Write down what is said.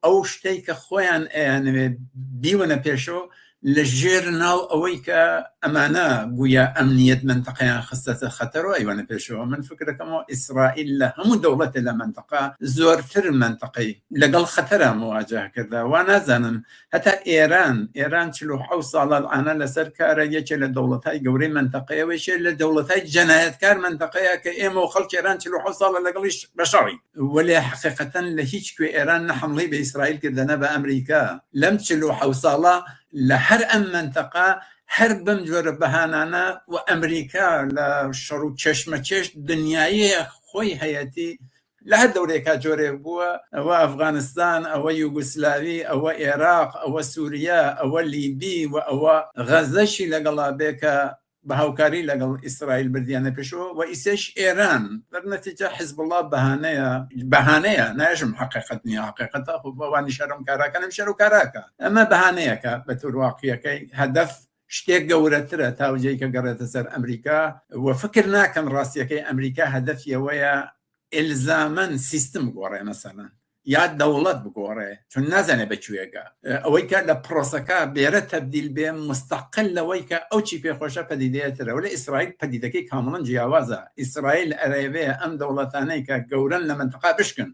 ئەو شتەی کە خۆیان ئەیانەوێ بیوەنە پێشەوە لە ژێر ناو ئەوەی کە ئەمانە گویا ئەمنیەت مەنتەقەیان خستەتە خەتەرەوە ئەیوەنە پێشەوە. من فکرەکەمەوە ئیسرائیل لە هەموو دەوڵەتێ لە مەنتەقە زۆرتر مەنتەقەی لەگەڵ خەتەرا مواجه کردە. وا نازانم هەتا ئێران، ئێران 47 ساڵە الانە لەسەر کارە، یەکێ لە دەوڵەتای گەورەی مەنتەقەیە و یەکێ لە دەوڵەتای جەنایەتکار مەنتەقەیە کە ئێمە و خەڵکی ئێران 47 ساڵە لەگەڵیش بەشەڕین. وەلێ حەقیقەتەن لە هیچ کوێ ئێران نە حەمڵەی بە ئیسرائیل کردە نە بە ئەمریکا لەم 47 ساڵە لە هەر ئەم مەنتەقە هەر بەم جۆرە بەهانانە و ئەمریکا لە شەڕ و کێشمەکێش دنیایی خۆی هەیەتی لە هەر دەورێکا جۆرێک بووە، ئەوە ئەفغانستان، ئەوە یوگوسلاوی، ئەوە ئێراق، ئەوە سوریا، ئەوە لیبی و ئەوە غەزەشی لەگەڵا بێ کە بە هاوکاری لەگەڵ ئیسرائیل بردیانە پێشەوە و ئیسەش ئێران. دەر نەتیجە حزبوڵا بەهانەیە، بەهانەیە، نایژم حەقیقەت نییە، حەقیقەتە خۆ ئەوانی شەرم کاراکەن ئەم شەر و کاراکە، ئەمە بەهانەیەکە بە تورواقیەکەی هەدەف شتێک گەورەترە تا جێی کە گەڕێتە سەر ئەمریکا و فکر ناکەم ڕاستیەکەی ئەمریکا هەدەفیەوەیە ئلزامەن سیستم گۆڕێ مەسەلەن یا دەوڵەت بگۆڕێ، چون نازانێ بە کوێگە. ئەوەی کە لە پرۆسەکە بێرە تەبدیل بێ مستەقل لەوەی کە ئەو چی پێخۆشە پەدیدەیەترە. وەلێ ئیسرائیل پەدیدەکەی کامڵەن جیاوازە. ئیسرائیل ئەرێوێ ئەم دەوڵەتانەی کە گەورەن لە مەنتەقە بشکن.